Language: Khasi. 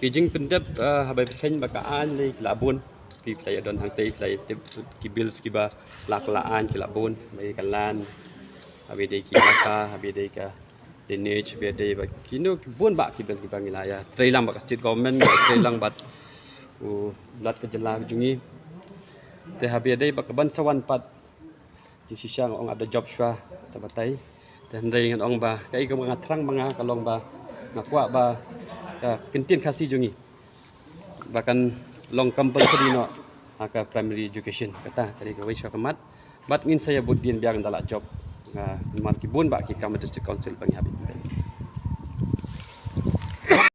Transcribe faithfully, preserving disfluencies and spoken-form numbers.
Ki jingpyndep, eh, haba phi kheiñ ba ka aiñ lei ki la bun. Phi la ïa don hangtei, phi la ïa tip ki bills kiba la ka la aiñ ki la bun. Ba ïa ka land, haba dei ki elaka, haba dei ka drainage, haba dei ba kino ki bun bah ki bills kiba ngi la ïa trei lang bad ka state government, ngi la trei lang bad u Lat ka jylla ka jong ngi. Te haba dei ba ka ban sa wan pat jingshisha nga ong ap da jop shuwa sa batai. Te hynrei ngan ong ba kaei kaba nga thrang ma nga ka long ba nga kwah ba ka ktien Khasi jong ngi ba kan long compulsory noh ha ka primary education. Kata ka dei kawei shuwa ka mat. Bad ngin sa ïa bud dien biang da la jop, ah, namar ki bun bah ki kam district council ba ngi hap ïa pynbeit.